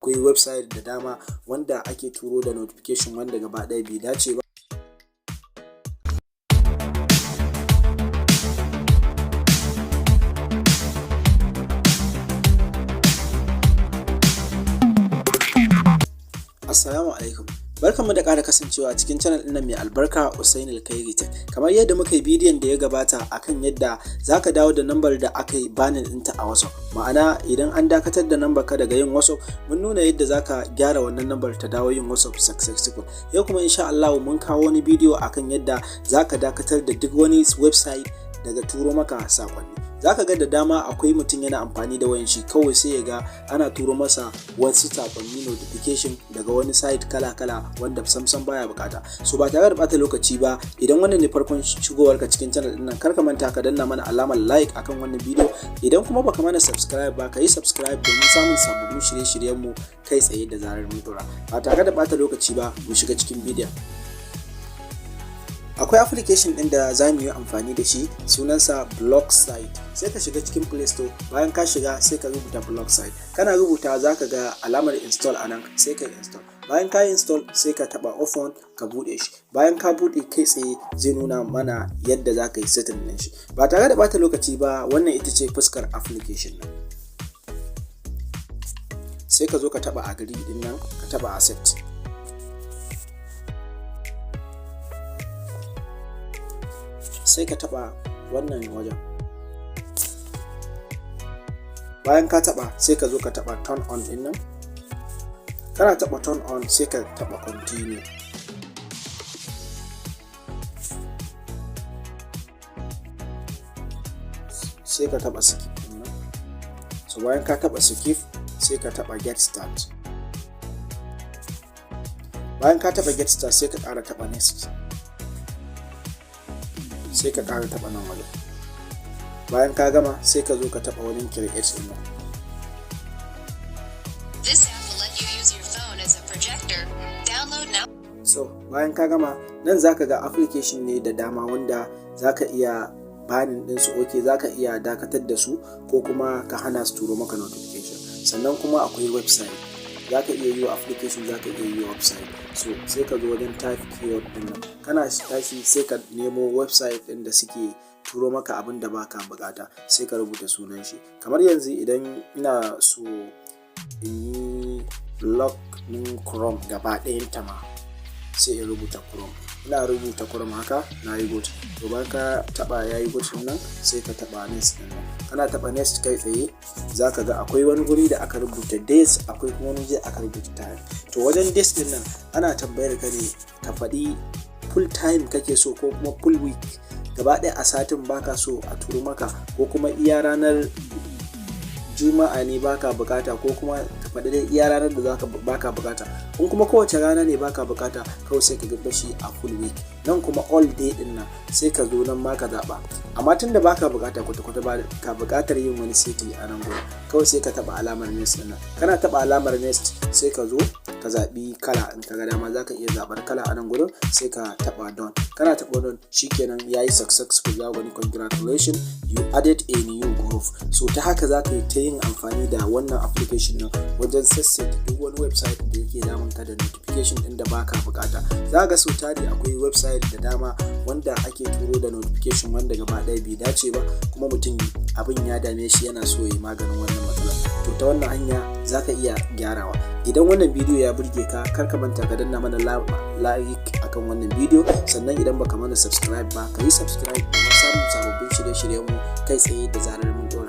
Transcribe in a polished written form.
Akwai website da dama wanda ake turo da notification wanda gaba ɗaya bai dace ba. Assalamu alaikum. Barkanmu da ƙara kasancewa cikin channel ɗin mai albarka, Usain Alkhairi Tech. Kamar yadda muka yi bidiyon da ya gabata akan yadda zaka dawo da nambar da aka yi banning ɗinta a WhatsApp. Ma'ana, idan an dakatar da nambar ka daga yin WhatsApp, mun nuna yadda zaka gyara wannan nambar ta dawo yin WhatsApp successful. Yau kuma, insha Allah, mun kawo wani bidiyo akan yadda zaka dakatar da duk wani website daga turo maka sakonni. Zaka ga da dama akwai mutum yana amfani da wayan shi, kawai sai ya ga ana turo masa wasu sakonni, notification daga wani site kala-kala wanda samsam baya bukata. So ba tare da bata lokaci ba, idan wannan ne farkon shigowar ka cikin channel din nan, kar ka manta ka danna mana alamar like akan wannan bidiyo. Idan kuma baka mana subscribe ba, ka yi subscribe domin samun sababbin shirye-shiryen mu kai tsaye da zarar mun dora. Ba tare da bata lokaci ba, mu shiga cikin bidiyon. Akwai application ɗin da za mu yi amfani da shi, sunansa Block Site. Sai ka shiga cikin Play Store. Bayan ka shiga, sai ka rubuta Block Site. Kana rubuta, za ka ga alamar install a nan, sai ka install. Bayan ka install, sai ka taba open, ka bude shi. Bayan ka bude, kai tsaye zai nuna mana yadda za ka yi setting ɗin shi. Ba tare da bata lokaci ba, wannan ita ce fuskar application nan. Sai ka zo ka taba agree din nan, ka taba accept. Sai ka taba wannan wajen. Bayan ka taba, sai ka zo ka taba turn on din nan. Kana taba turn on, sai ka taba continue. Sai ka taba skip din nan. So bayan ka taba skip, sai ka taba get start. Bayan ka taba get start, sai ka ƙara taba next, sai ka ƙara taɓa nan wajen. Bayan ka gama, sai ka zo ka taɓa wajen create ɗin nan. This app will let you use your phone as a projector. Download now. So bayan ka gama, nan zaka ga application ne da dama wanda zaka iya banning ɗinsu, ok, zaka iya dakatar da su ko kuma ka hana su turo maka notification. Sannan kuma akwai website, zaka iya yi wa application, zaka iya yi wa website. So sai ka zo wajen type keyword din nan. Kana tashi, sai ka nemo website ɗin da suke turo maka abin da baka bukata, sai ka rubuta sunan shi. Kamar yanzu, idan ina so in yi block ɗin Chrome gaba ɗayan ta ma, sai in rubuta Chrome. Ina rubuta Chrome haka, na yi good. To bayan ka taba yayi good din nan, sai ka taba next din nan. Kana taba next, kai tsaye zaka ga akwai wani guri da aka rubuta days, akwai kuma wani guri aka rubuta time. To wajen days din nan, ana tambayar ka ne ka faɗi full time kake so ko kuma full week, gaba ɗaya a satin baka so a turo maka, ko kuma iya ranar Juma'a ne baka bukata, ko kuma ka faɗi dai iya ranar da zaka baka bukata. In kuma kowace rana ne baka bukata, kawai sai ka ga shi a full week. Nan kuma all day din nan, sai ka zo nan ma ka zaɓa. Amma tun da baka bukata kwata kwata, ba ka bukatar yin wani setting a nan gurin, kawai sai ka taɓa alamar next din nan. Kana taɓa alamar next, sai ka zo ka zaɓi kala. In ka ga dama, zaka iya zaɓar kala a nan gurin, sai ka taɓa done. Kana taɓa done, shikenan, yayi successful. Za gani, "Congratulations, you added a new group." So ta haka za ka yi ta yin amfani da wannan application nan wajen sassaita duk wani website da yake damun ka da notification din da baka bukata. Za ga sau tari akwai website da dama wanda ake turo da notification wanda gaba ɗaya bai dace ba, kuma mutum abin ya dame shi, yana so ya yi maganin wannan matsalar. To ta wannan hanya za ka iya gyarawa. Idan wannan bidiyo ya burge ka, kar ka manta ka danna mana like akan wannan bidiyo. Sannan idan baka mana subscribe ba, ka yi subscribe domin samun sababbin shirye-shiryenmu kai tsaye da zarar mun dora.